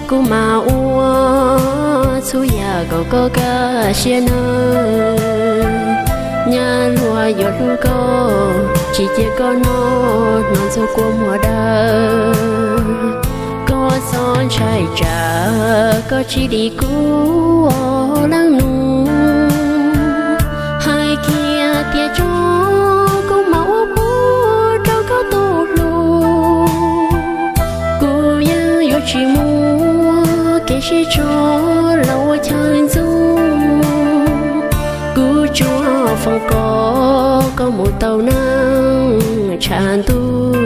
Kuv mam ua txhua yam kom koj kaj siab nawb. Nyab luag yuav hlub koj, tsis cia koj noj hnov ntxuag kua muag dawb. Koj txhob ntshai tsam koj tsis dim kuv os leej nus. Hais kiag tias tso, kuv mam ua puav rau koj tau hlub. Kuv yeej yuav tsis muab kev sib tso los ua chaw ntxub. Kuv tsuas foom kom koj mus tau neej tshav ntuj.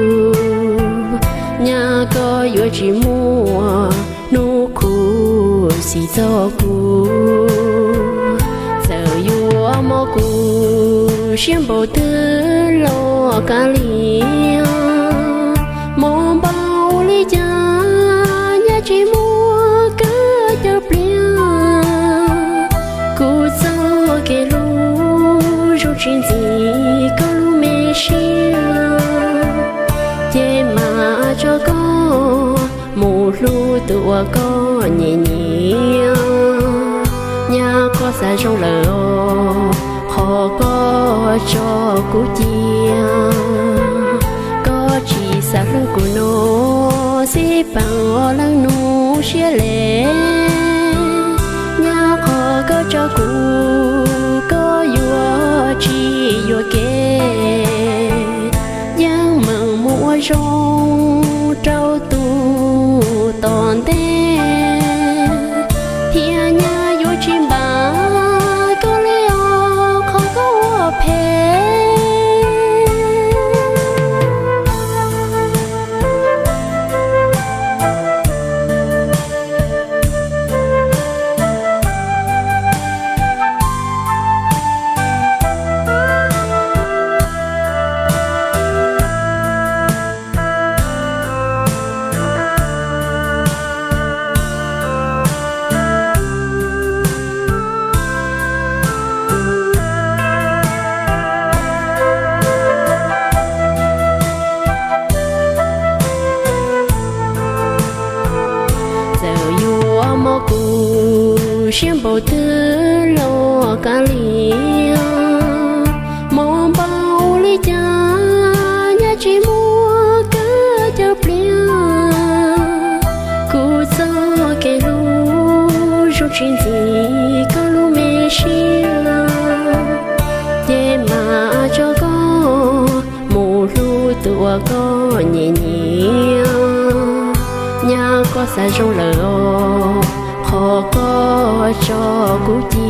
Nyab koj yuav tsis muaj hnub khuv xim txog kuv. Txawm yuav mob kuv siab npaum twg los kav liam. Mob npaum li cas nyab tsis muab koj cawm pliag. Kuv txoj kev hlub zoo tsis ntxim koj lub me siab. Ces mam tso koj mus hlub tus uas koj nyiam nyiam. Nyab koj xav zoo lawm os, qhov koj tso kuv cia. Koj tsis xav hlub kuv no, xij peem os leej nus siab le. Nyab qhov koj tso kuv, koj yuav tsis yuam kev. Yeej meem mus ua zoo rau tus tom ntej, thiab nyab yuav tsis npam koj li os qhov koj ua phem. Txawm yuav mob kuv siab npaum twg los kav liam. Mob npaum li cas nyab tsis muab koj cawm pliag. Kuv txoj kev hlub zoo tsis ntxim koj lub me siab. Ces mam tso koj mus hlub tus uas koj nyiam nyiam. Nyab koj xav zoo lawm os, qhov koj tso kuv cia.